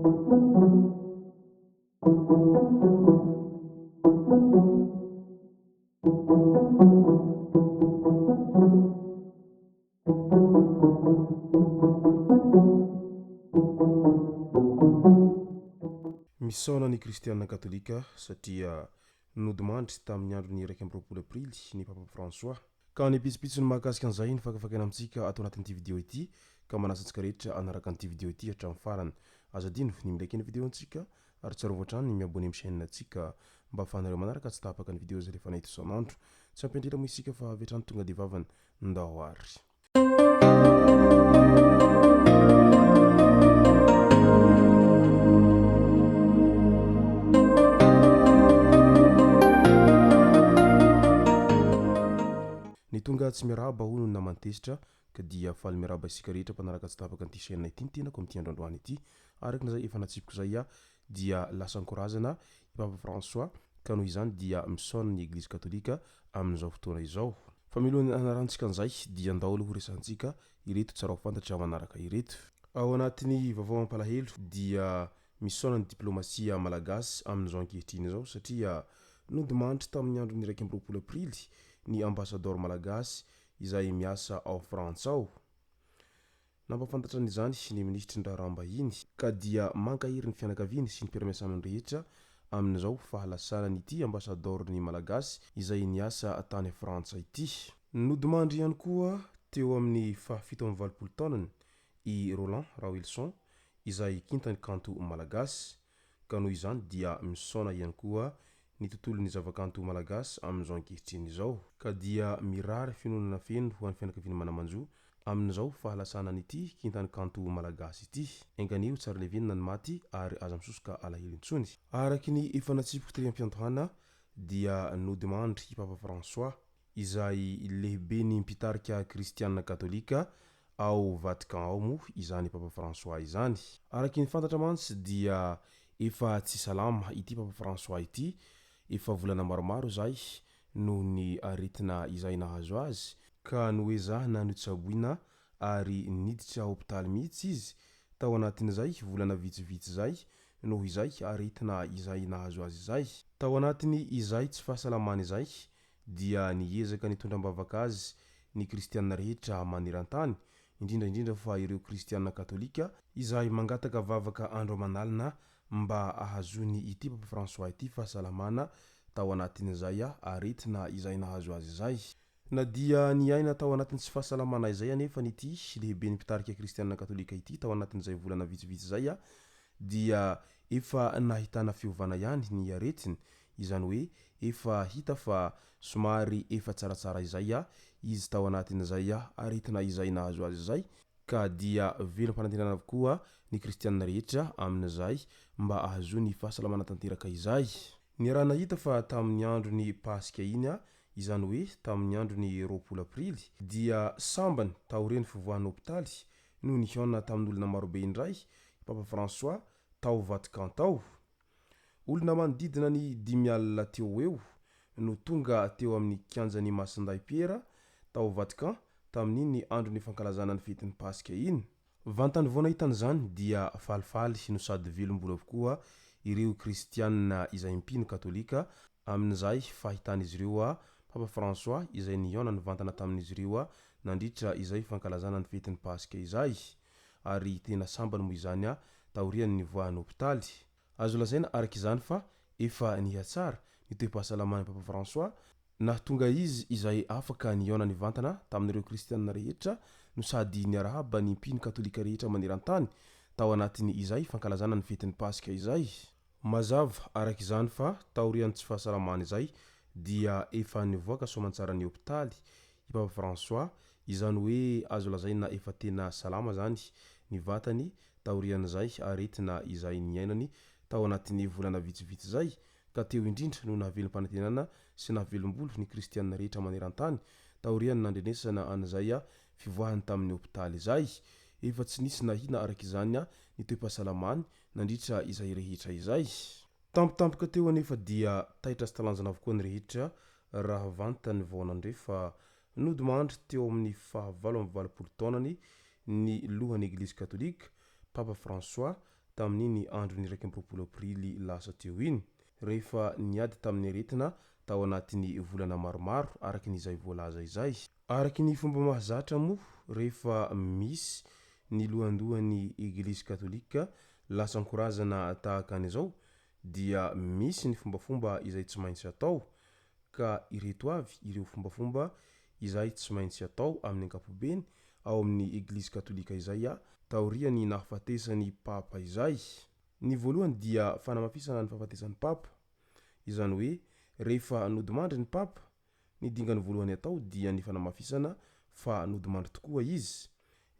Misaona ny kristiana katolika satria nodimandry tamin'ny andron'ny 21 aprily ny Papa François. Ka ny pitsopitsony mahakasika an'izay no fakafakaina amintsika ato anatin'ity video ity ka manasa antsika rehetra hanaraka an'ity video ity hatramin'ny farany. Aza adino ny mi-like ny video antsika ary tsarovy hatrany ny mi-abonner amin'ny chaîne antsika mba ahafahanareo manaraka tsy tapaka ny video izay alefanay eto isan'andro. Tsy ampiandrina moa isika fa avy hatrany tonga dia vavany. Ndao ary. Ny tonga tsy miarahaba hono ny naman'i Tezitra ka dia faly miarahaba isika rehetra mpanaraka tsy tapaka an'ity chaîne ity ny tenako amin'ity andro androany ity. Araka izay efa natsipiko izay aho dia lasa ankorazana i Papa François ka noho izany dia misaona ny Eglizy Katolika amin'izao fotoana izao. Fa mialohan'ny hanarantsika an'izay dia ndao aloha horesahantsika ireto tsara ho fantatra manaraka ireto. Ao anatin'ny vaovao mampalahelo dia misaona ny diplomasia malagasy amin'izao ankehitriny izao satria nodimandry tamin'ny andron'ny 21 aprily ny ambasadaoro malagasy izay miasa ao Frantsa ao. Nampahafantatra an'izany ny minisitry ny Raharaham-bahiny, ka dia mankahery ny fianakaviany sy ny mpiara-miasa aminy rehetra amin'izao fahalasanan'ity ambasadaoron'ny Malagasy izay niasa tany Frantsa ity. Nodimandry ihany koa teo amin'ny faha 87 taonany i Roland Raoelison izay kintan'ny kanto malagasy, ka noho izany dia misaona ihany koa ny tontolon'ny zavakanto malagasy amin'izao ankehitriny izao, ka dia mirary fiononana feno ho an'ny fianakaviana mana-manjo amin'izao fahalasanan'ity kintan'ny kanto malagasy ity. Enga anie ho tsara levenina ny maty ary aza misosoka alahelo intsony. Araky ny efa natsipiko tery am-piandohana dia nodimandry i Papa François, izay lehiben'ny mpitarika kristiana katolika ao Vatican ao moa izany Papa François izany. Araky ny fantatra mantsy dia efa tsy salama ity Papa François ity efa volana maromaro izay noho ny aretina izay nahazo azy, ka noezahina notsaboina ary niditra hopitaly mihitsy izy tao anatin'izay volana vitsivitsy izay noho izay aretina izay nahazo azy izay. Tao anatin'ny izay tsy fahasalamany izay dia niezaka nitondra am-bavaka azy ny kristiana rehetra maneran-tany, indrindra indrindra fa ireo kristiana katolika, izay mangataka vavaka andro aman'alina mba ahazoany ity Papa François ity fahasalamana tao anatin'izay aretina izay nahazo azy izay. Na dia niaina tao anatin'ny tsy fahasalamana izay anefa ny ity lehiben'ny mpitarika kristiana katolika ity tao anatin'izay volana vitsivitsy izay dia efa nahitana fiovana ihany ny aretiny, izany hoe efa hita fa somary efa tsaratsara izay izy tao anatin'izay aretina izay nahazo azy izay, ka dia velom-panantenana avokoa ny kristiana rehetra amin'izay mba ahazoany fahasalamana tanteraka izay. Niaraha-nahita fa tamin'ny andron'ny Paska iny, izany hoe tamin'ny andron'ny 20 aprily, dia sambany taorian'ny fivoahan'ny hopitaly no nihaona tamin'olona marobe indray i Papa François tao Vatican tao. Olona manodidina ny 50 teo ho eo no tonga teo amin'ny kianjan'i Masindahy Piera tao Vatican tamin'iny andron'ny fankalazana ny fetin'ny Paska iny. Vantany vao nahita an'izany dia falifaly no sady velom-bolo avokoa ireo kristiana izay mpino katolika amin'izay fahitan'izy ireo Papa François izay nihaona nivantana tamin'izy ireo nandritra izay fankalazana ny fetin'ny Paska izay ary tena sambany moa izany taorian'ny nivoahan'ny hopitaly. Azo lazaina araka izany fa efa nihatsara ny toe-pahasalaman'i Papa François, nahatonga izy izay afaka nihaona nivantana tamin'ireo kristianina rehetra no sady niarahaba ny mpino katolika rehetra maneran-tany tao anatin'ny izay fankalazana ny fetin'ny Paska izay. Mazava araka izany fa taorian'ny tsy fahasalamany izay dia efa nivoaka soamantsaran'ny hopitaly i Papa François, izany hoe azo lazaina efa tena salama zany ny vatany taorian'izay aretina izay niainany tao anatin'ny volana vitsivitsy izay, ka teo indrindra no nahavelom-panantenana sy nahavelom-bolo ny kristiana rehetra maneran-tany taorian'ny nandrenesana an'izay fivoahany tamin'ny hopitaly izay. Efa tsy nisy nahina araka izany ny toe-pahasalamany nandritra izay rehetra izay. Tampotampoka teo anefa dia taitra sy talanjona avokoa ny rehetra raha vantany vao nandre fa nodimandry teo amin'ny faha 88 taonany ny lohan'ny Eglizy Katolika, Papa François, tamin'iny andron'ny 21 aprily lasa teo iny, rehefa niady tamin'ny aretina tao anatin'ny volana maromaro araka ny izay voalaza izay. Araka ny fomba mahazatra moa, rehefa misy ny lohandohan'ny Eglizy Katolika lasa ankorazana tahaka an'izao dia misy ny fombafomba izay tsy maintsy atao, ka ireto avy ireo fombafomba izay tsy maintsy atao amin'ny ankapobeny ao amin'ny Eglizy Katolika izay taorian'ny nahafatesan'ny Papa izay. Ny voalohany dia fanamafisana ny fahafatesan'ny Papa, izany hoe rehefa nodimandry ny Papa, ny dingany voalohany atao dia ny fanamafisana fa nodimandry tokoa izy.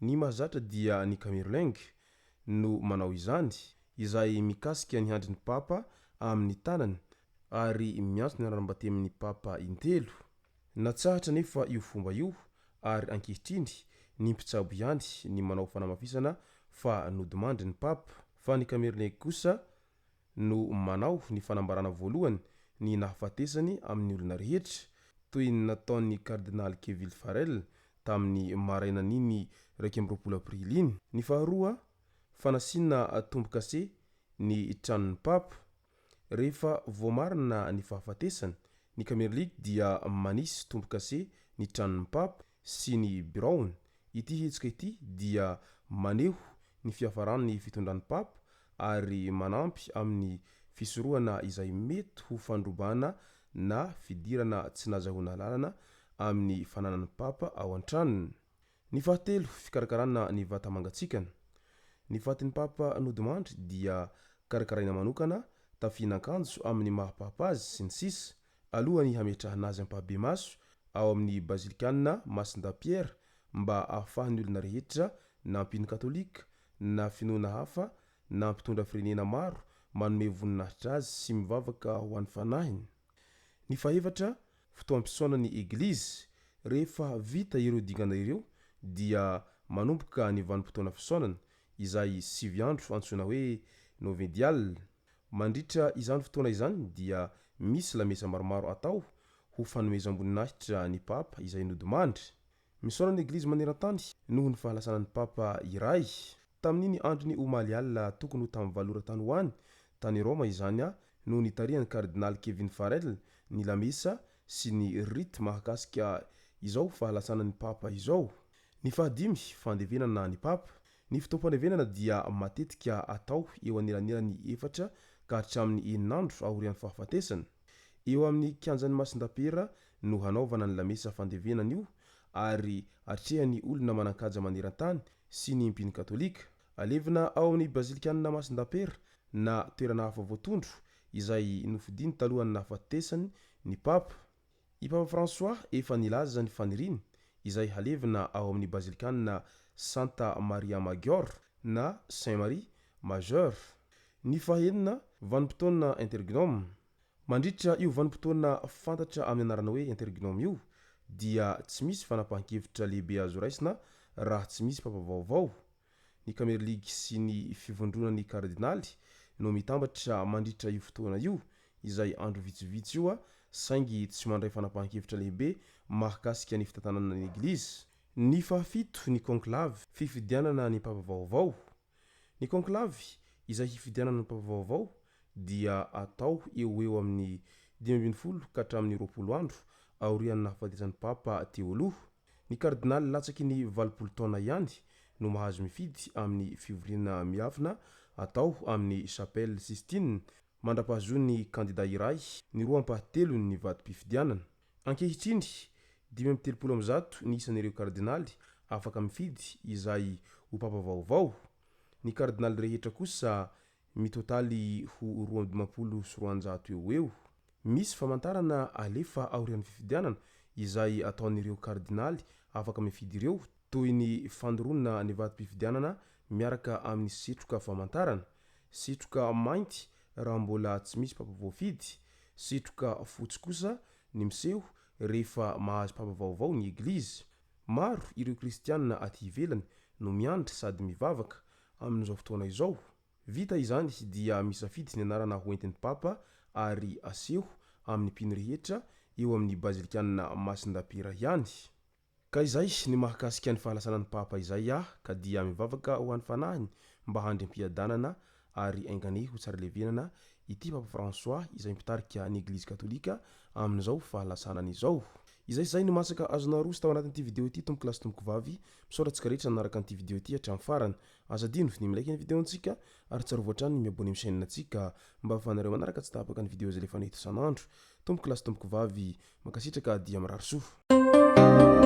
Ny mahazatra dia ny Camerlingue no manao izany, izay mikasika ny handrin'ny Papa amin'ny tanany ary miantso ny anaram-batemin'ny Papa intelo. Natsahatra anefa io fomba io ary ankehitriny ny mpitsabo ihany ny manao fanamafisana fa nodimandry ny Papa, fa ny Camerlingue kosa no manao ny fanambarana voalohany ny nahafatesany amin'ny olona rehetra, toy ny nataon'ny Kardinaly Kevil Farrell tamin'ny marainan'iny 21 aprily iny. Ny faharoa, fanasiana tombo-kase ny tranon'ny Papa. Rehefa voamarina ny fahafatesany, ny Camerlic dia manisy tombo-kase ny tranon'ny Papa sy ny biraony. Ity hetsika ity dia maneho ny fiafaran'ny fitondran'ny Papa ary manampy amin'ny fisorohana izay mety ho fandrobana na fidirana tsy nazahoana alalana amin'ny fananan'ny Papa ao an-tranony. Ny fahatelo, fikarakarana ny vata mangatsiakana. Ny fatin'ny Papa nodimandry dia karakaraina manokana, tafiana akanjo amin'ny maha Papa azy, sy ny sisa Alohan'ny hametrahana azy ampahibemaso ao amin'ny Bazilikanina Masindahy Pierre mba ahafahan'ny olona rehetra na mpino katolika na finoana hafa na mpitondra firenena maro manome voninahitra azy sy mivavaka ho an'ny fanahiny. Ny fahefatra, fotoam-pisaonan'ny Eglizy. Rehefa vita ireo dingana ireo dia manomboka ny vanim-potoana fisaonana, izay sivy andro antsoina hoe Novedial. Mandritra izany fotoana izany dia misy lamesa maromaro atao ho fanomezam-boninahitra ny Papa izay nodimandry. Misaona ny Eglizy maneran-tany noho ny fahalasanan'ny Papa iray. Tamin'iny andron'ny omaly alina tokony ho tamin'ny valo ora tany ho any, tany Roma izany, no nitarihan'ny Kardinaly Kevin Farrell ny lamesa sy ny rite mahakasika izao fahalasanan'ny Papa izao. Ny fahadimy, fandevenana ny Papa. Ny fotoam-pandevenana dia matetika atao eo anelanelan'ny efatra ka hatramin'ny enina andro aorian'ny fahafatesana. Eo amin'ny kianjan'i Masindapera no hanaovana ny lamesa fandevenana io ary atrehan'ny olona manan-kaja maneran-tany sy ny mpino katolika. Alevina ao amin'ny Bazilikanina Masindapera na toerana hafa voatondro izay nofidiny talohan'ny nahafatesany ny Papa. I Papa François efa nilaza ny faniriany izay halevina ao amin'ny Bazilikanina Santa Maria Maggiore na Saint Marie Majeur. Ny fahenina, vanim-potoana interregnum. Mandritra io vanim-potoana fantatra amin'ny anarana hoe interregnum io dia tsy misy fanapahan-kevitra lehibe azo raisina raha tsy misy papa vaovao. Ny Kamerligy sy ny fivondronan'ny kardinaly no mitambatra mandritra io fotoana io, izay andro vitsivitsy io, saingy tsy mandray fanapahan-kevitra lehibe mahakasika ny fitantanana ny Eglizy. Ny fahafito, ny Conclave, fifidianana ny papa vaovao. Ny Conclave, izay hifidianana ny papa vaovao, dia atao eo ho eo amin'ny 15 ka hatramin'ny 20 andro aorian'ny nahafatesan'ny papa teo aloha. Ny kardinaly latsaky ny 80 taona ihany no mahazo mifidy amin'ny fivoriana miafina atao amin'ny Chapelle Sistine mandra-pahazoan'ny kandida iray ny roa ampahatelon'ny vatom-pifidianana. Ankehitriny, 135 ny isan'ireo kardinaly afaka mifidy izay ho papa vaovao. Ny kardinaly rehetra kosa mitotaly ho 252 eo ho eo. Misy famantarana alefa aorian'ny fifidianana izay ataon'ireo kardinaly afaka mifidy ireo, toy ny fandoroana ny vatom-pifidianana miaraka amin'ny setroka famantarana, setroka mainty raha mbola tsy misy papa voafidy, setroka fotsy kosa ny miseho rehefa mahazo papa vaovao ny eglizy. Maro ireo kristiana aty ivelany no miandry sady mivavaka amin'izao fotoana izao. Vita izany dia misafidy ny anarana ho entin'ny Papa ary aseho amin'ny mpino rehetra eo amin'ny Bazilikanina Masindapera ihany. Ka izay ny mahakasika ny fahalasanan'ny Papa izay aho ka dia mivavaka ho an'ny fanahiny mba handry am-piadanana. Ary enganie ho tsara levenana ity Papa François izay mpitarika ny Eglizy Katolika amin'izao fahalasanany izao. Izay sy izay no masaka azonao aroso tao anatin'ity video ity tompoko lahy sy tompoko vavy. Misaotra antsika rehetra nanaraka an'ity video ity hatramin'ny farany. Aza adino ny mi-like ny video-ntsika ary tsarovy hatrany ny mi-abonner amin'ny chaîne-ntsika mba ahafahanareo manaraka tsy tapaka ny video izay alefanay eto isan'andro. Tompoko lahy sy tompoko vavy, mankasitraka dia mirary soa.